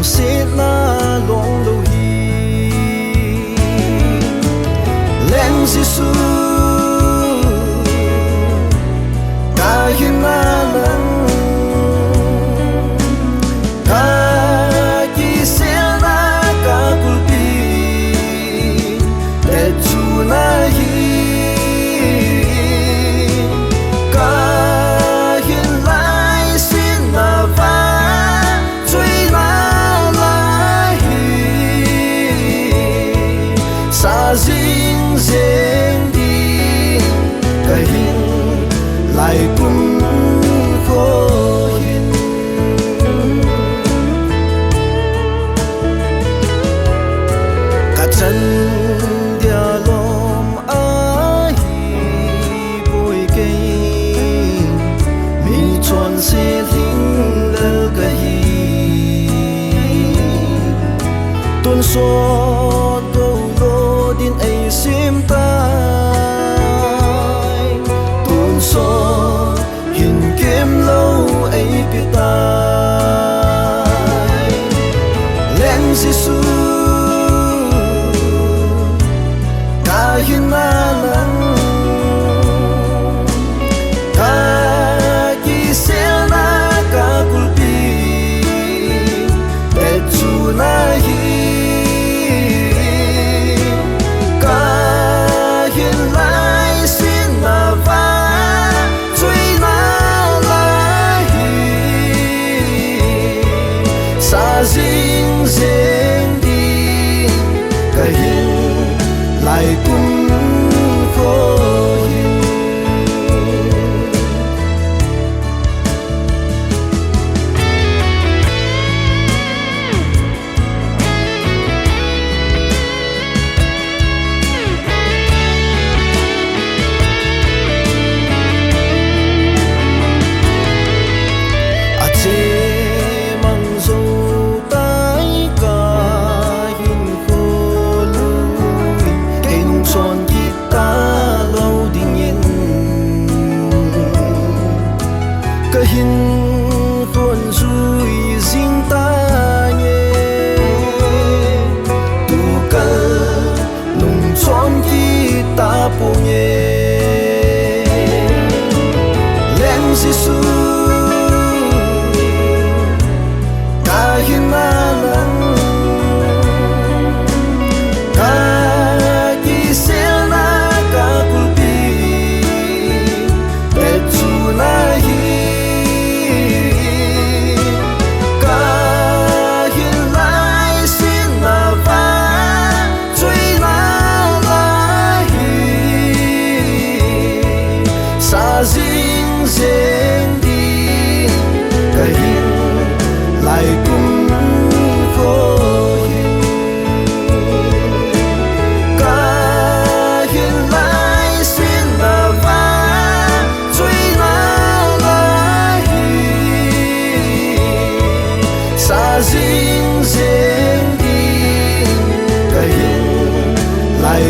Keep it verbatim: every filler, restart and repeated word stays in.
Sitna long lou hi. Leng Jesu, ka hinna nang, ka kiselna ka kulpi, te chu na hi, ka hin lai sin na va. Chuina lai hi, sa jing jeng ding ka hin lai kum kho hin. Ka chan dia lom ahi poi kei, mi chonse lhinglel ka hi. Tonsot gou lo din ei sem tai, tonsot hin kem lou ei pe tai. Leng Jesu, ka hinna nang, ka kiselna ka kulpi, te chu na hi, ka hin lai sin na va. Chuina lai hi, sa jing jeng ding ka hin lai kum kho hin. A che mang zo tai ka hinkho lui, kei nung chon kit ta lou dingin ka hin khon jui jing ta nge, tu kal nung chon kit ta po nge. Leng Jesu, ka hinna nang, ka kiselna ka kulpi, te chu na hi, ka hin lai sin na va. Chuina lai hi, sa jing jeng ding ka hin lai kum kho hin, ka hin lai sin na va. Chuina lai hi, sa jing jeng ding ka hin lai